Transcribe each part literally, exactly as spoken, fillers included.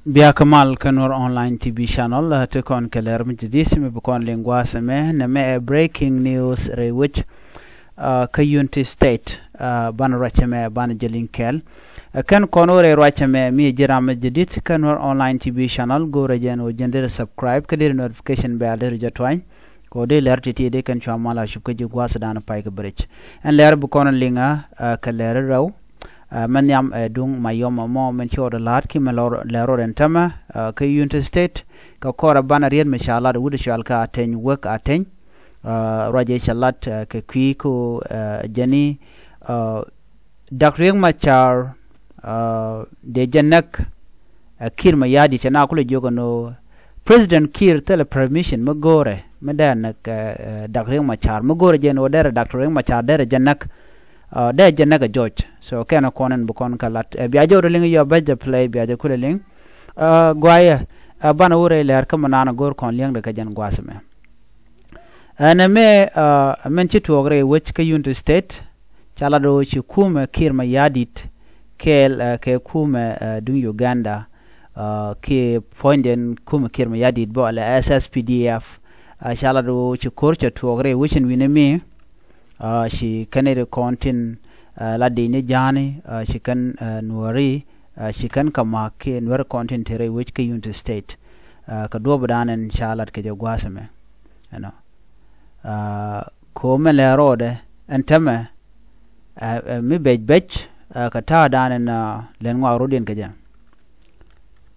Bia kä mal kä Nuer Online T V Channel, ah, ti kɔn kɛ lɛr mi jadid mi bi kɔn liŋ gua̱a̱th ɛmɛ, nɛmɛ ɛ breaking news rɛy wec, ah, kä Unity State, ah, banɛ ruac ɛmɛ banɛ jɛ liŋ kɛɛl. Ah, kɛn kɔn wä rɛy ruac ɛmɛ mi ji̱ ram mi jadid kä Nuer Online T V Channel, go̱o̱rɛ jɛn wä jɛn derɛ subscribe kä derɛ notification bell derɛ jɛ tuany. Kɛ wä dee lɛr ti̱ti̱ dee kɛn cua mal a cup kä ji̱ gua̱a̱th dan pay kɛ bridge. Ɛn lɛr bi kɔn liŋ, ah, kɛ lɛr rɛw. Ah, mɛn nhiam, eh, duŋ Mayom mɔ mɛn ci ɣɔt la̱a̱t ki mɛ lɛr, lɛr rɔ rɛn tämɛ, ah, kä Unity State, kɛ kɔrɛ banɛ riet mɛ ca lat wut cual kä Ateny Wek Ateny, ah, ruacɛ ca lat, ah, kɛ kui̱ ko, ah, jɛni, ah, Dak Riek Machar, ah, dee jɛ näk, ah, Kiir Mayardit cɛ na kulɛ jiök ɛn ɣöö President Kiir thilɛ permission mi go̱o̱rɛ mi dee näk, ah, ah, Dak Riek Machar mi go̱o̱rɛ jɛ ɛn ɣöö derɛ Dak Riek Machar derɛ jɛ näk. Ah, dee jɛ näk ɛ George. So kɛn ɛ kɔn ɛn bi kɔn kä lat. Eh, bia jɛ wä liŋ yɔ bäc jɛ play, bia jɛ kulɛ liŋ. Ah, guayɛ, ah, banɛ wä rɛy lɛr kä mɛ naan go̱o̱r kɔn liɛŋdɛ kä jɛn gua̱a̱th ɛmɛ. Ɛn ɛmɛ, ah, mɛn ci tuɔɔk rɛy wec kä Unity State, ca lat ɣöö ci kumɛ Kiir Mayardit kɛɛl, ah, kɛ kumɛ, ah, duŋ Uganda, ah, kiɛ puɔ̱nyden kumɛ Kiir Mayardit bä ala S S P D F, ah, ca lat ɣöö ci ko̱r cɛ tuɔɔk rɛy wec ɛn wi̱nɛ mi, ah, ci kɛn ri kɔn tin, ah, la di̱i̱ni ja̱a̱ni, ah, ci kɛn, ah, nuääri, ah, ci kɛn kɛ ma̱a̱k kiɛ nuääri kɔn tin te rɛy wec kä Unity State. Ah, kɛ duɔ̱ɔ̱p dan ɛn ca lat kɛ jɛ gua̱a̱th ɛmɛ. Ɛnɔ. Ah, ko̱o̱mɛ lɛ rɔɔdɛ ɛn tämɛ, ah, ah, mi bɛc bɛc, ah, kɛ ta̱a̱ dan ɛn, ah, lɛn ŋɔak rɔ̱diɛn kɛ jɛ.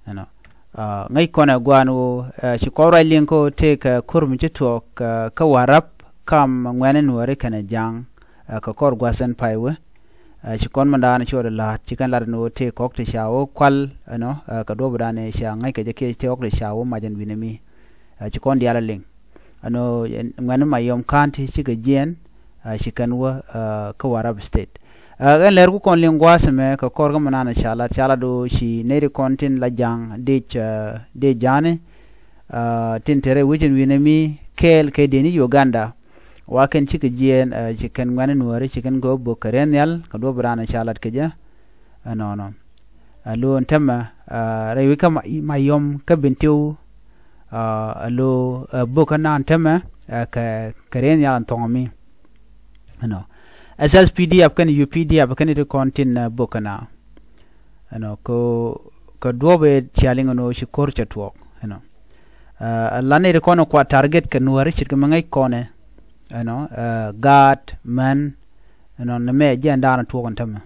Ɛnɔ. Ah, ŋäc kɔn ɛ gua̱a̱n ɣöö, ah, ci kɔn ruac liŋ kä tëëkɛ ko̱r mi ci tuɔɔk, ah, kä Warap kam ŋuɛ̈ni nuääri kɛnɛ ja̱a̱ŋ, ah, kɛ kɔr gua̱th ɛn pay wee. Ah, ci kɔn mɛn da̱a̱n ci ɣɔt la̱a̱t ci kɛn lat ɛn ɣöö tëëk kɔk ti ca wä kual, ɛnɔ, ah, kɛ duɔ̱ɔ̱p dan ɛ ca ŋäc kɛ jɛ kiɛ tëëk kɔk ti ca wä mac ɛn wi̱nɛ mi. Ah, ci kɔn diaal a liŋ. Ɛnɔ, ɛn, ŋuɛ̈ni Mayom County cikɛ jiɛɛn, ah, ci kɛn wä, ah, kä Warap State. Ah, ɛn lɛr ku kɔn liŋ gua̱a̱th ɛmɛ kɛ kɔr kä mɛ naan ca lat, ca lat ɣöö ci nɛy ri kɔn tin la ja̱a̱ŋ dec, ah, dec ja̱a̱ni, ah, tin te rɛy wec ɛn wi̱nɛ mi kɛɛl kɛ dëni Uganda. Wa kɛn cikɛ jiɛɛn, ah, ci kɛn ŋuɛ̈ni nuääri ci kɛn gɔw bök kɛ riɛn nhial kɛ duɔ̱ɔ̱p dan ca lat kɛ jɛ. Ɛnɔnɔ. Ah, lo̱o̱n tämɛ, ah, rɛy wec kä Ma-, Mayom kä Bentiu, ah, a lo̱o̱, ah, bök kä naan tämɛ, ah, kɛ, kɛ riɛn nhial ɛn thɔŋ mi. Ɛnɔ. S S P D F kɛn U P D F kɛn ri kɔn tin, ah, bök kä naan. Ɛnɔ, kɛ, kɛ duɔ̱ɔ̱p ɛ cia liŋ ɛn ɣöö ci ko̱r cɛ tuɔɔk. Ɛnɔ. Ah, a lan ri kɔn kua target kɛ nuääri ce̱tkɛ mi ŋäc kɔn ɛ. Ɛnɔ, ah, gaat, män, ɛnɔ, nɛmɛ jɛn daanɔ tuɔɔk ɛn tämɛ.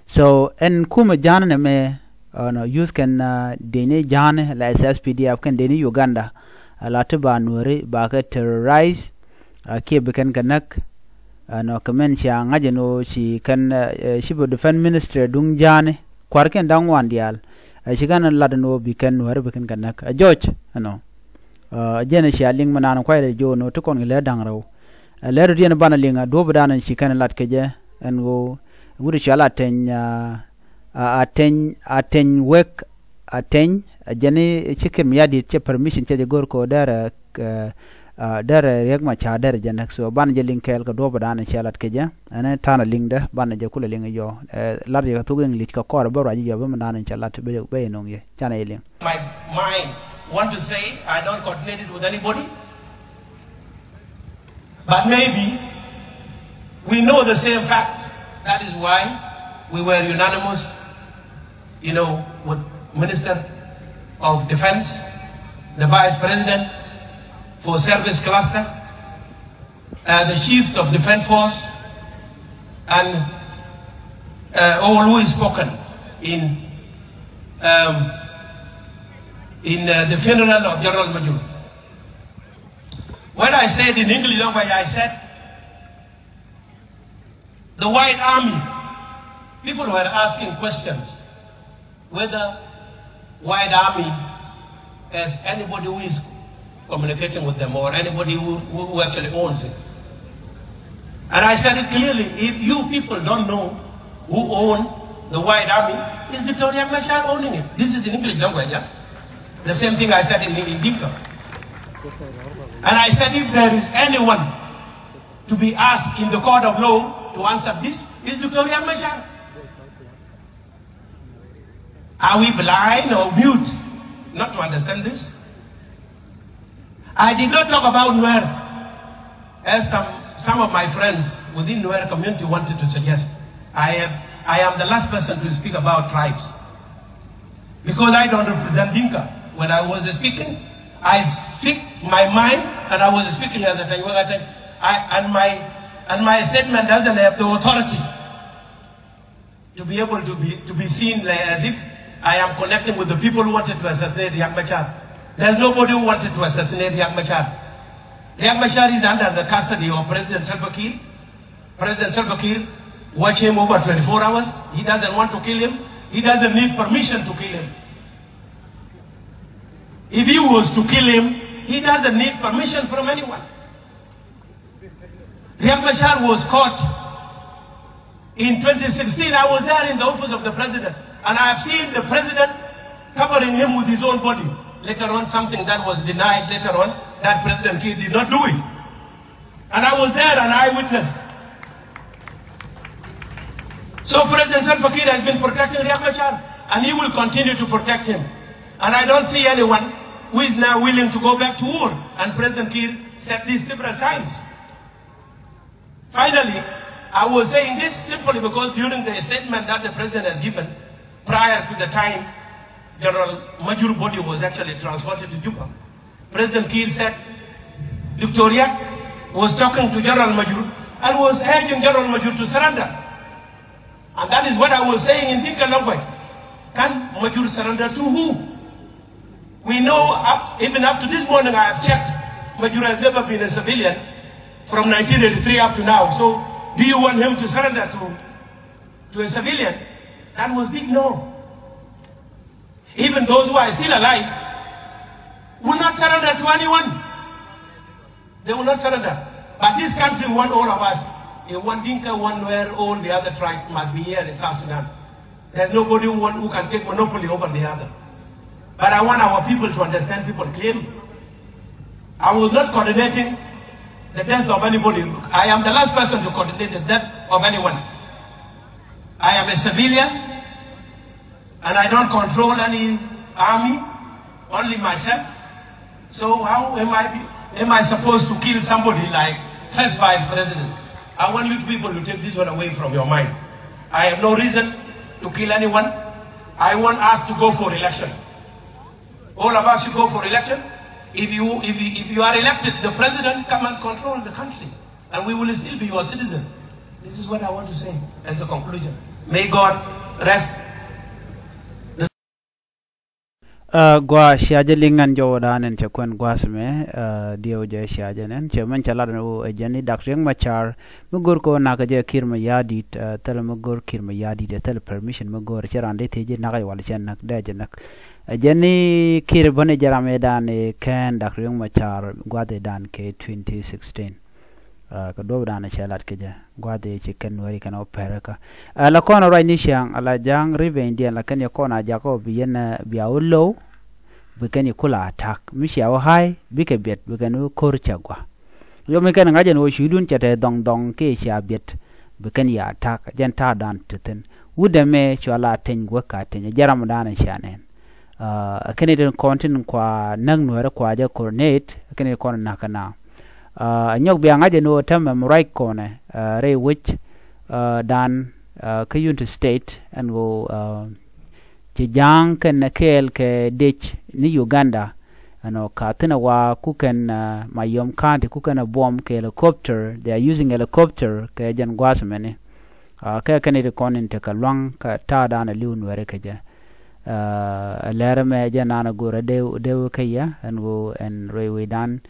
So ɛn kumɛ ja̱a̱n nɛmɛ, ɛnɔ, youth kɛn, ah, dëni ja̱a̱n la S S P D F kɛn dëni Uganda, ah, la ti ba nuääri ba kɛ terrorize, ah, kiɛ bi kɛn kɛ näk, ɛnɔ, kɛ mɛn cia ŋa̱c ɛn ɣöö ci kɛn, ah, eh, ci bɛ defense ministry duŋ ja̱a̱n kua̱r kɛn da̱ŋ wan diaal, ah, ci kɛn lat ɛn ɣöö bi kɛn nuääri bi kɛn kɛ näk. Ah, George, ɛnɔ. Ah, jɛn cia liŋ mi naan kuay lɛ jiök ɛn ɣöö ti kɔn kɛ lɛr da̱ŋ rɛw. Ah, lɛr rɔ̱diɛn banɛ liŋ a duɔ̱ɔ̱p dan ci kɛn lat kɛ jɛ ɛn ɣöö wut cɔal Ateny, ah, ah, Ateny, Ateny Wek Ateny, ah, jɛn i̱ ci Kiir Mayardit cɛ permission cɛ jɛ go̱r kɛ ɣöö derɛ, ah, ah, derɛ Riek Machar derɛ jɛ näk. So banɛ jɛ liŋ kɛɛl kɛ duɔ̱ɔ̱p dan cia lat kɛ jɛ. Ɛn ta̱a̱nɛ liŋdɛ banɛ jɛ kulɛ liŋ yɔ. Eh, lat yɛ kɛ thok English kɛ kɔrɛ bä ruac yɔ bä mi naan cɛ lat bä, bä yɛ no̱ŋ yɛ. Canɛ yɛ liŋ. My mind want to say I don't coordinate it with anybody, but maybe we know the same facts. That is why we were unanimous, you know, with Minister of Defense, the Vice President for Service Cluster, uh, the chiefs of defense force, and, uh, all who spoken in, um, in, uh, the funeral of General Major. When I said in English language, I said, the White Army, people were asking questions whether White Army has anybody who is communicating with them or anybody who, who, who actually owns it. And I said it clearly, if you people don't know who own the White Army, it's Doctor Riek Machar owning it. This is in English language, yeah? The same thing I said in, in Dinka. And I said, if there is anyone to be asked in the court of law to answer this, is Doctor Riek Machar. Are we blind or mute not to understand this? I did not talk about Nuer, as some, some of my friends within Nuer community wanted to suggest. I am, I am the last person to speak about tribes. Because I don't represent Dinka. When I was speaking, I speak my mind, and I was speaking as a Tangwega Tang. I, and my, and my statement doesn't have the authority to be able to be, to be seen, like, as if I am connecting with the people who wanted to assassinate Riek Machar. There's nobody who wanted to assassinate Riek Machar. Riek Machar is under the custody of President Salva Kiir. President Salva Kiir watch him over twenty-four hours. He doesn't want to kill him. He doesn't need permission to kill him. If he was to kill him, he doesn't need permission from anyone. Riek Machar was caught in twenty sixteen. I was there in the office of the president, and I have seen the president covering him with his own body. Later on, something that was denied later on, that President Kiir did not do it. And I was there, an eyewitness. So President Salva Kiir has been protecting Riek Machar, and he will continue to protect him. And I don't see anyone who is now willing to go back to war. And President Kiir said this several times. Finally, I was saying this simply because during the statement that the president has given, prior to the time General Majur body was actually transported to Juba, President Kiir said Doctor Riek was talking to General Majur and was urging General Majur to surrender. And that is what I was saying in Dinka language. Can Majur surrender to who? We know, up, even up to this morning I have checked, Majur has never been a civilian from nineteen eighty-three up to now. So do you want him to surrender to, to a civilian? That was big no. Even those who are still alive will not surrender to anyone. They will not surrender. But this country want all of us. If one Dinka, one Nuer, all the other tribe must be here in South Sudan. There's nobody who, want, who can take monopoly over the other. But I want our people to understand people clearly. I was not coordinating the death of anybody. I am the last person to coordinate the death of anyone. I am a civilian, and I don't control any army, only myself. So how am I, am I supposed to kill somebody like first vice president? I want you people to take this one away from your mind. I have no reason to kill anyone. I want us to go for election. All of us should go for election. If you, if you, if you are elected the president, come and control the country, and we will still be your citizen. This is what I want to say as a conclusion. May God rest. Ɛ, gua cia jɛ liŋ ɛn jɔwä dan ɛn cɛ kuɛn gua̱a̱th mɛ, ɛ, diɛw jɛ cia jɛ nɛn cɛ mɛn cɛ lat ɛn ɣöö ɛ jɛn i̱ Dak Riek Machar mi go̱r kɛ ɣöö nakä jɛ Kiir Mayardit, ɛ, thilɛ mi go̱r Kiir Mayardit, ɛ, thilɛ permission mi go̱r cɛ raan dee thiec ji̱ nakä jɛ wal cɛ näk dee jɛ näk. Ɛ jɛn i̱ Kiir bäni jɛ ram ëëdan i̱ kɛn Dak Riek Machar gua̱a̱th ëëdan kɛ twenty sixteen. Ɛ, kɛ duɔ̱ɔ̱pdan cɛ lat kɛ jɛ gua̱a̱th ëë ci kɛn Nuääri kɛn ɔ pɛr kä. Ɛ, la kɔn ruacni ciaŋ, ala ja̱a̱ŋ revenge diɛn la kɛn yɛ kɔn a jakä ɔ bi yɛn, ɛ, bia wä low, bi kɛn yɛ kula attack. Mi cia wä high, bikɛ biɛt, bi kɛn wä ko̱r cɛ gua. Yom mi kɛn ŋa̱c ɛn wä cuudun cɛ te dhɔŋ dhɔŋ kiɛ cia biɛt, bi kɛn yɛ attack, jɛn ta̱a̱dan ti thi̱n. Wut ɛmɛ cua la teny guäk ka teny, ɛ jɛ ramdan cia nɛn. Ɛ, kɛn i̱ tin kɔn tin kua näk Nuäärä kua jɛ coordinate, kɛn i̱ kɔn näk kɛ na. Ɛ, nyɔk bia ŋa̱c ɛn ɣöö täämɛ mi ruac kɔnɛ, ɛ, rɛy wec, ɛ, dan, ɛ, kä Unity State ɛn ɣöö, ɛ, ci ja̱a̱ŋ kɛn kɛɛl kɛ dec ni Uganda. Ɛn ɣöö ka thi̱n ɛ wa ku kɛn, ɛ, Mayom County ku kɛn ɛ buɔm kɛ helicopter, they are using helicopter kɛ jɛn gua̱a̱th mɛni. Ɛ, kɛ kɛn i̱ ti kɔn in tekɛ lua̱ŋ kä ta̱a̱dan ɛ li̱w Nuäärä kɛ jɛ. Ɛ, lɛr ɛmɛ jɛ naan a go̱o̱rä dee, dee wä kä yɛ ɛn ɣöö ɛn rɛy wecdan,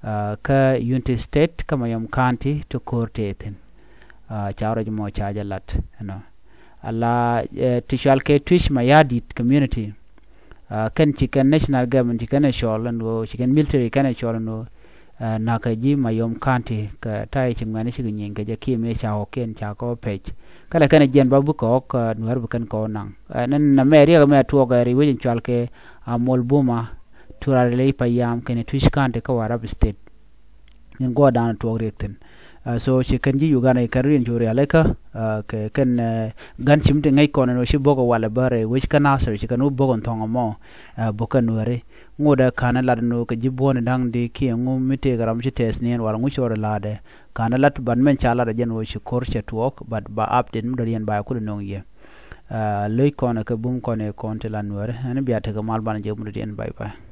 ɛ, kä Unity State kä Mayom County ti ko̱r tëë thi̱n. Ɛ, ca rɔ̱c mɔ ca jɛ lat ɛnɔ. Ala, ɛ, ti cual kɛ Twic Mayardit community. Ɛ, kɛn ci kɛn national government ci kɛn ɛ cɔl ɛn ɣöö ci kɛn military kɛn ɛ cɔl ɛn ɣöö, ɛ, nakä ji̱ Mayom County kɛ ta̱yɛ ci ŋuɛ̈ni cikɛ nyieny kɛ jɛ kiɛ mëë ca ɣɔ̱kiɛn ca kɔ pɛc. Kä lɛ kɛn ɛ jiɛn ba bi kɔɔk, ɛ, Nuäär bi kɛn kɔɔk naŋ. Ɛ, nɛn nɛ mɛ riɛk mɛ tuɔɔk ɛ ri wec in cual kɛ Amol Buma, Turalei Payam kɛnɛ Twic County kä Warrap State. Nyin guɔdan tuɔɔk riɛk thi̱n. So ci kɛn ji̱ Uganda ci kɛn riɛn cu rialikä kɛ kɛn gan cim ti ŋäc kɔn ɛn ɣöö ci bok ɛ walɛ bä rɛy wec kä Nasir ci kɛn wä bok ɛn thɔŋ ɛmɔ bok kɛn wääri. Ŋot ɛ ka̱n ɛ lat ɛn ɣöö kɛ ji̱ buɔ̱n ɛ da̱ŋ di kiɛ ŋu mi tëëk ram ci tɛth niɛn wala ŋu cɔɔr ɛ la̱tdɛ. Ka̱n ɛ lat bat mɛn ca lat ɛ jɛn ɣöö ci ko̱r cɛ tuɔɔk bat ba update mi dɔ̱diɛn ba ɛ kul ɛ no̱o̱ŋ yɛ. Lo̱c kɔn ɛ kɛ bum kɔn ɛ kɔn ti la nuääri ɛn bia tekɛ mal banɛ jɛ mi dɔ̱diɛn, bye bye.